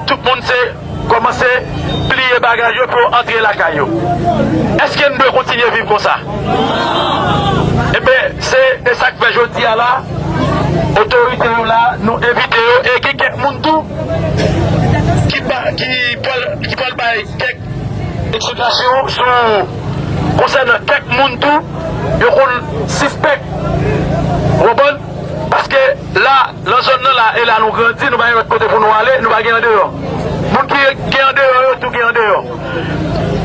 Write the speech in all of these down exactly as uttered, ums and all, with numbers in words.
tout moun se kòmanse pliye bagay yo pou yo antre lakay yo. Èske n dwe kontinye viv konsa? Ebyen, se, e sa k fè jodi a la, otorite yo la, nou envite yo, e gen kèk moun tou ki ba, ki pral, ki pral bay kèk eksplikasyon sou, konsènan kèk moun tou, yo konn sispèk. Ou konprann? Paske la, nan zòn nan la, e la nou grandi, nou pa gen lòt kote pou nou ale, nou pa gen andeyò. Moun ki gen andeyò yo tou gen andeyò.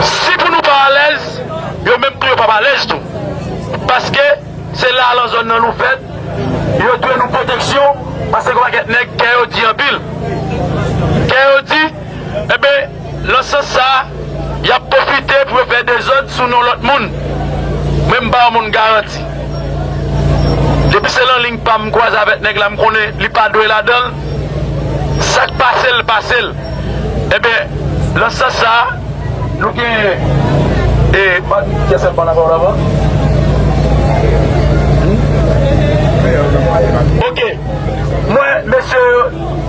Si pou nou pa alèz, yo menm tou yo p ap alèz tou. Paske se la nan zòn nan nou fèt, yo dwe nou pwoteksyon, paske gen yon pakèt nèg kè yo di anpil. Kè yo di, enben, nan sans sa a, y ap pwofite pou yo fè dezòd sou non lòt moun. Mwen, m ba yon moun garanti. Depi se nan liy pa m kwaze avèk nèg la, m konnen li pa dwe ladan l. Sa k pase l, pase l. Enben, nan sans sa a, nou gen, e, pa, kiyès k ap pale ankò la? Ok. Mwen, mesye yo,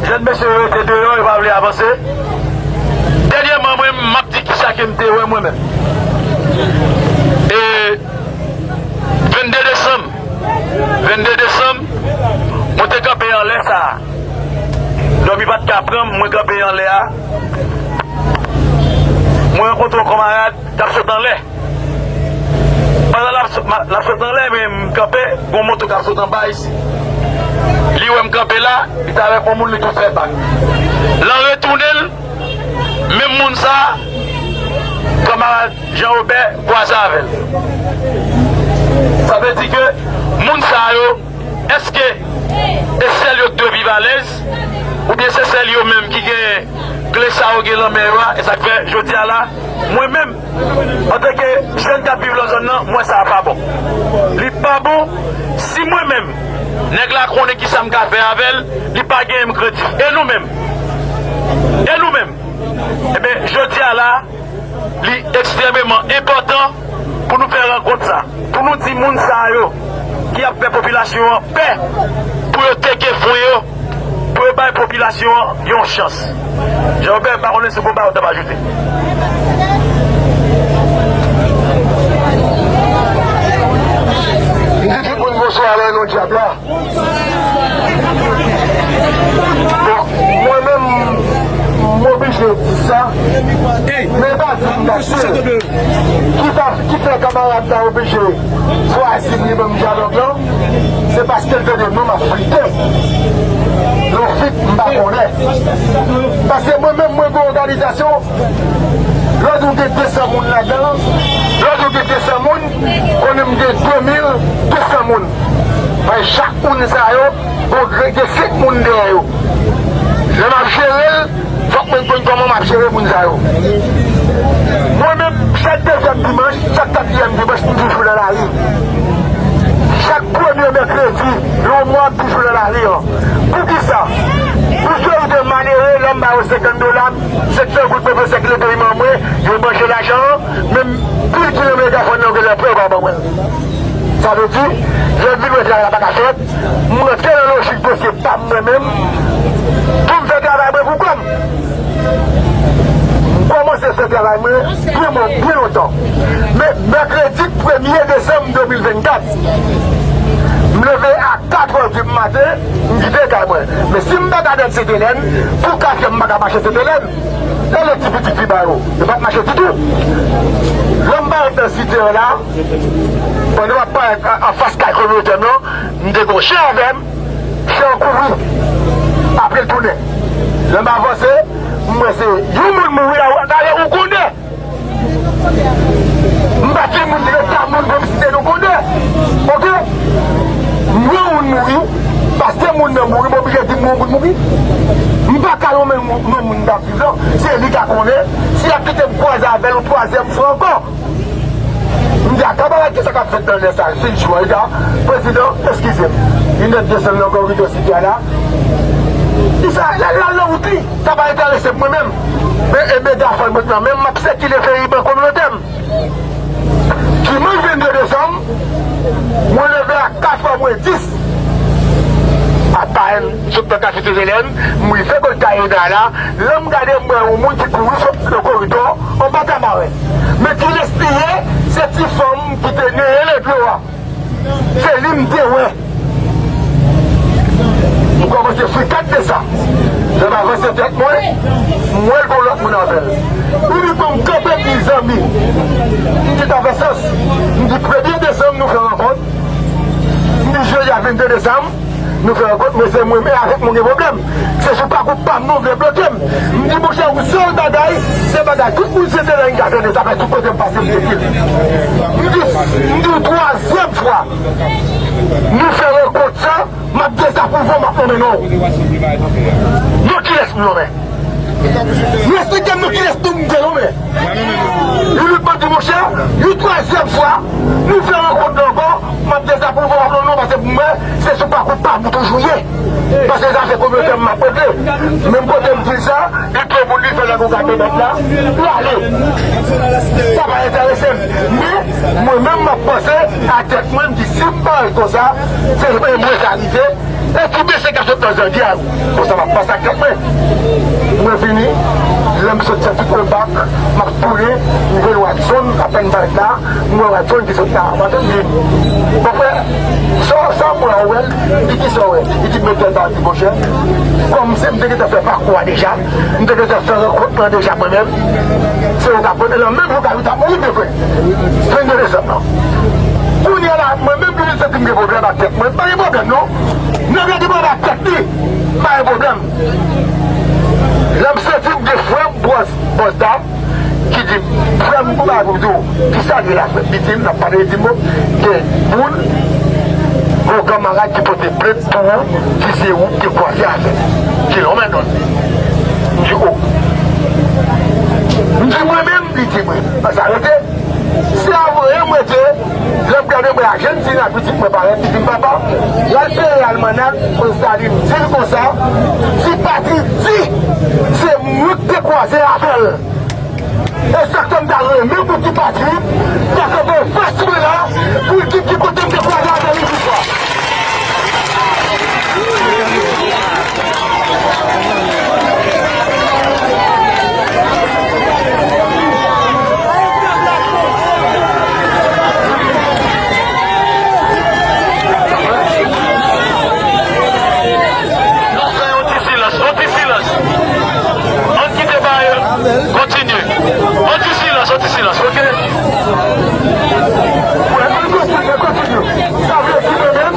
jèn mesye yo te deyò, yo pa vle avanse. Dènyèman, mwen, m ap di kisa ke m te wè mwen menm. E vennde desanm, vennde desanm, mwen te kanpe anlè sa a. Dòmi pa t ka pran m, mwen kanpe anlè a. Mwen rankontre yon kanmarad k ap sot anlè. Pandan l ap sot, ma-, l ap sot anlè, men m kanpe, gon moto k ap sot anba isit. Li wè m kanpe la, li t avèk yon moun, li tou fè bak. L an retounen l, menm moun sa a, kanmarad Jean Robert kwaze avè l. Sa vle di ke moun sa yo, èske e sèl yo k dwe viv alèz? Oubyen se sèl yo menm ki gen kle sa yo gen nan men yo a? E sa k fè jodi a la, mwen menm, antanke jèn k ap viv nan zòn nan, m wè sa a pa bon. Li pa bon si mwen menm, nèg la konnen kisa m ka fè avè l, li pa genyen m krentif. E nou menm? E nou menm? Ebyen, jodi a la, li ekstrèmeman enpòtan pou nou fè rankont sa, pou nou di moun sa yo ki ap fè popilasyon an pè, pou yo teke fon yo, pou yo bay popilasyon an yon chans. Jean Robert, m pa konnen si w gon bagay w t ap ajoute. M di tout moun bonswa nan non dyab la. Bon, mwen menm, m oblije di sa. Men pa di m pa di l. Ki sa, ki fè kanmarad la oblije chwazi m li menm dyalòg lan? Se paske l tande non m ap flite. Lè w flit, m pa konnen. Paske mwen menm, mwen gen òganizasyon. Lè w di w gen de san moun ladan l, lè w di w gen de san moun, konnen m gen de mil de san moun. Paske chak moun sa yo, gon grenn gen senk moun dèyè yo. Lè m ap jere l, fòk mwen konn kòman m ap jere moun sa yo. Mwen menm, chak dezyèm dimanch, chak katriyèm dimanch, m toujou nan lari. Chak premye mèkredi nan mwa, m toujou nan lari an. Poukisa? Pou seri de malere, lè m ba yo senkant dola, senkant goud pou yo sikile peyi m an mwen, yo manje lajan an, men pil ki nan megafòn nan yo genlè pè yo pa ban mwen l. Sa vle di, lè m vin wè travay la pa ka fèt, m rantre nan lojik dosye pa m mwen menm, pou m fè travay mwen pou kò m. M kòmanse fè travay mwen byen, byen lontan. Men mèkredi premye desanm de mil vennkat, m leve a katrè di maten, m kite kay mwen. Men si m pa ka desann Sentelèn, pou katrè m pa ka mache Sentelèn. Gade ti pitit fi ba yo, yo p ap mache ditou. Lè m parèt nan Site an la, pandan m ap parèt an, anfas kay kominote m nan, m te gen yon chen avè m, chen an kouri. Apre l tounen. Lè m avanse, m wè se yon moun mouri la, talè ou konnen. M pa di moun, leta moun pou m site nou konnen. Oke? M wè yon moun mouri, paske moun nan mouri, m oblije di m wè yon moun mouri. M pa ka nonmen non moun m t ap viv lan, se li k a konnen. Si l ap kite m kwaze avè l yon twazyèm fwa ankò. M di, a kanmarad, kisa k ap fèt nan lè sa a? Fin jou an, li di, a, prezidan, eskize m. Li nèk desann nan koridò Site a la. Li sa, l al, l al nan wout li. Sa pa enterese m mwen menm. Men, e megafòn mwen nan men m, m ap sikile peyi m an kominote m. Dimanch vennde desanm, mwen leve a katrè mwens dis. Apa, sot nan Kafeterya Elèn, m rive kot Kayena la, lè m gade m wè yon moun ki kouri sot nan koridò, anba Tamaren. Men kilès li ye? Se ti fanm ki te neye nan dlo a. Se li m te wè. M kòmanse frikat de sa. Lè m avanse tèt mwen, m wè l gon lòt moun avè l. Li di pou m kanpe, m di zanmi. M di ta fè sans. M di premye desanm nou fè rankont. M di jodi a vennde desanm, nou fè rankont, men se mwen menm avèk mwen gen pwoblèm. Se sou pakou pa m nou vle bloke m. M di monchè, yon sèl bagay, se bagay tout moun se te la, m ka tande sa, men tout kote m pase, m te di l. M di, m di w twazyèm fwa, nou fè rankont sa, m ap dezapwouve w, m ap nonmen non w. Non kilès m nonmen? Nou esplike m non kilès nou m te nonmen. Youn mwen di monchè, yon twazyèm fwa, nou fè rankont la ankò, m ap dezapwouve w, non, non, paske pou mwen, se sou pakou pa m ou toujou ye. Paske zafè kominote m m ap regle. Menm kote m di l sa, li pran moun li fè lè nou gade bèt la, li ale. Sa pa enterese m. Men, mwen menm m ap panse a tèt mwen, m di si m pa ret konsa, se mwen sa rive. E ti mesye k ap sot nan Zangè a, konsa m ap pase ak tèt mwen. Mwen vini, lè m sot fè tout yon bak, m ap tounen, m jwenn Watson, apèn m parèt la, m wè Watson ki sot la. Watson di, "Mon frè, sa, sa w wè, ou wè l?" M di, "Kisa w wè?" Li di, "Men tèl bagay ki monchè." Kòm se m te gentan fè pakou a deja, m te gentan fè rankont lan deja mwen menm. Se ou k ap pran nan menm jou ka li t ap mouri de frè. Vennde desanm nan. Kounye a la, mwen menm ki vin santi m gen pwoblèm ak tèt mwen, m pa gen pwoblèm non. Nèg la gen pwoblèm ak tèt li, m pa gen pwoblèm. Lè m santi m gen frè m bwòs, bwòs dam, ki di m, "Frè m, gon bagay pou m di w." "Kisa l ye la, frè m?" Li di m, n ap pale, li di m, "Bon, gen moun, gon kanmarad ki pote plent pou ou, ki se ou ki te kwaze avè l, ki lonmen non l." M di, "O." M di, "Mwen menm?" Li di, "Mwen." Sa rete. Se a voye m rete, lè m gade mwen Ajantin ak pitit mwen parèt, li di m, "Papa, l al peye almanak." Konsa li m di l konsa, "Ti Patrik di se mwen k te kwaze avè l." E sa k fè m ta renmen pou Ti Patrik ta kanpe fas mwen la pou l di ki kote m te kwaze avè l yon fwa. Nou fè yon ti silans, yon ti silans. Ann kite bagay yo kontinye. Yon ti silans, yon ti silans, oke? Wè, ann kontinye, kontinye. Sa vle di mwen menm,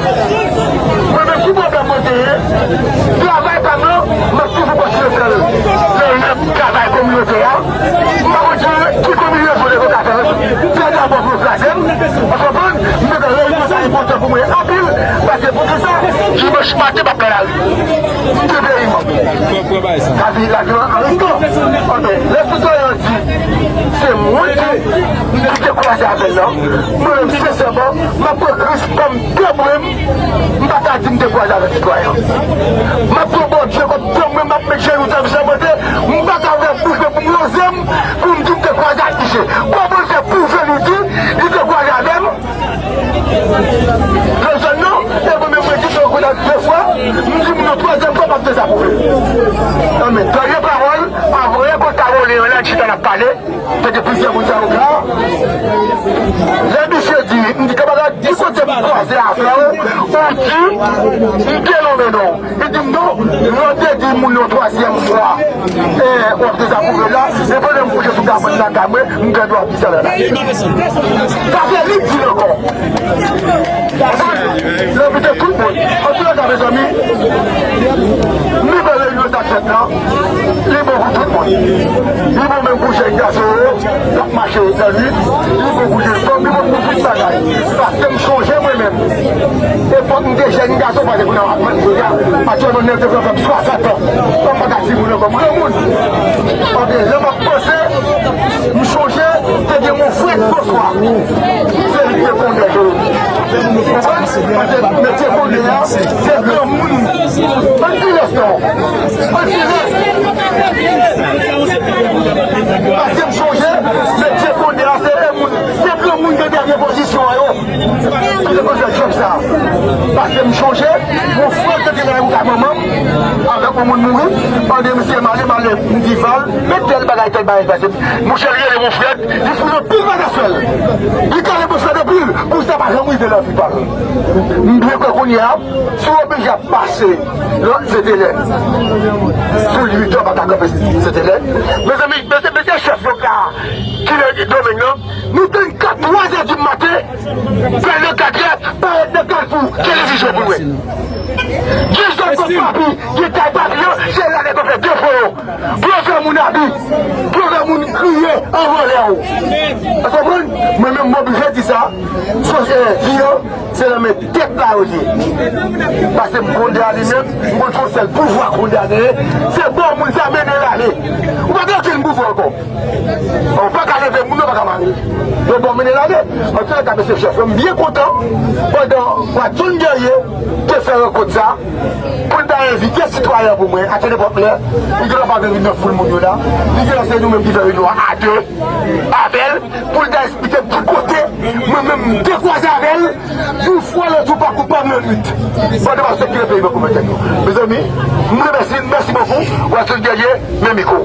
mwen menm ki pwoblèm mwen genyen? Travay pa m nan, m ap toujou kontinye fè l. Nan lè travay kominote a, m pa konn ki kombinezon de vokasyon fè dabò pou yo kraze m. Ou konprann? M te gen reyinyon sa enpòtan pou mwen anpil, paske poukisa? Dimanch maten, m ap nan lari. M te peyi m. Sa vin lajan an riske. Oke, lè sitwayen an di, se mwen ki, ki te kwaze avè l lan, mwen menm, sensèman, m ap pran Kris kòm temwen m, m pa ka di m te kwaze avèk sitwayen an. M ap pran Bondye kòm temwen, m ap met jenou m sèmante, m pa ka ouvè bouch mwen pou m loze m, pou m di m te kwaze ak misye. Kòman l fè pwouve li di li te kwaze avè m? Lè jèn nan, e mwen menm mwen di l yon grenad de fwa, m di moun nan twazyèm fwa m ap dezapwouve. Nan men dènye pawòl, avan yon kout ta vole an lè chita n ap pale, te gen plizyè moun sa yo la. Lè misye di, m di kanmarad, di kote m kwaze avè w, ou di m te lonmen non w. Li di m non, lè w te di moun yon twazyèm fwa, e, w ap dezapwouve la, e pandan m kouche sou kabann lakay mwen, m gen dwa di sa la. Sa fè li di l ankò. Lè m kite tout moun. Antoulèka, mezanmi, nouvèl reyinyon sa k fèt la, li bon pou tout moun. Li bon menm pou jèn gason yo k ap mache lannwit, li bon pou jèn fanm, li bon pou tout bagay. Paske m chonje mwen menm, epòk m te jèn gason, paske kounye a m ap mande jodi a, aktyèlman nèf desanm fè m swasant an, m pa ka timoun ankò, m granmoun. Anben, lè m ap panse, m chonje, te gen mon frè Franswa, se li ki te kondèt yo. Konprann? Paske metye kondè a, se granmoun. Ann silans non. Ann silans. Paske m chonje, metye kondè a, se moun, se granmoun nan dènye pozisyon an yo. Ki te konn fè djòb sa. Paske m chonje, mon frè te gen nan kay manman m, Yon moun mouri, pandan misye male, male, m di Val, men tèl bagay, tèl bagay pase. Monchè, li rele mon frè, li fout anpil bagay sou l. Li kale mon frè anpil, pou sa pa janm rive nan vi pa l. M byen kwè kounye a, si w oblije ap pase lòt Sentelèn, sou uit an pa ka kanpe Sentelèn. Mezanmi, mesye, mesye chèf yo ka kile domèn nan, nou tann kat, twa zè di maten, Fè nan katrè, parèt nan Kafou, televizyon pou nou wè. Gen zòn kot papi, gen kay papi an, se la nèg yo fè depo yo. Pou yo fè moun abi, pou yo fè moun kriye anvan lè yo. Ou konprann? Mwen menm, m oblije di sa. Sosyete an, se nan men tèt la yo ye. Paske m konn de a li menm, m konn se yon sèl pouvwa konn de a genyen. Se bon moun sa mennen l ale. Ou pa gen okenn pouvwa ankò. Ou pa ka leve moun, ou pa ka mare l. Yo bon mennen l ale. Antoulèka, mesye chèf, m byen kontan pandan Watson Guerrier te fè rankont sa, pou l ta envite sitwayen pou mwen, a nenpòt lè, li genlè pa vle vin nan foul moun yo la. Li genlè se nou menm ki fè reyinyon an a de avè l, pou l ta eksplike m ki kote mwen menm m te kwaze avè l, yon fwa lòt jou pa koupab nan nwit. Bande m ap sekire peyi mwen pou mete nou. Mezanmi, m remèsye, mèsi bokou. Watson Guerrier, men mikwo.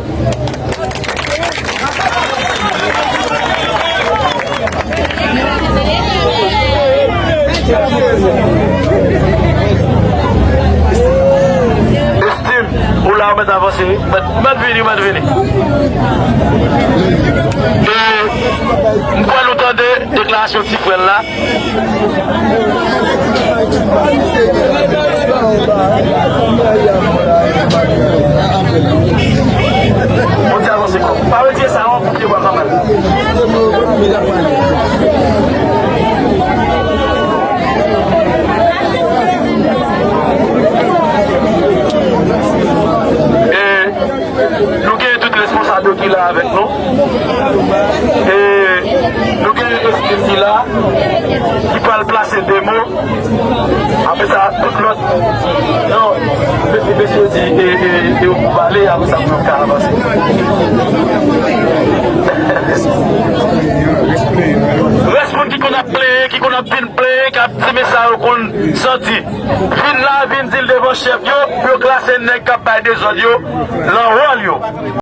Estim, ou la, ou mèt avanse, wi. Mèt, mèt vini, mèt vini. E, m kwè nou tande deklarasyon ti frè l la. Bon, ti avanse kò. Pa retire sa, non, pou pye bwa kanmenm. E, Nou gen tout responsab yo ki la avèk nou. E nou gen Estil ki la, ki pral plase de mo. Apre sa, tout lòt, non, mesye di, e, e, e yo pou pale, apre sa, pou yo ka avanse. Rès moun ki konn ap plenyen, ki konn ap vin plenyen, k ap di, men sa yo konn santi. Vin la, vin di l devan chèf yo, pou yo klase nèg k ap bay dezòd yo, lan wòl yo.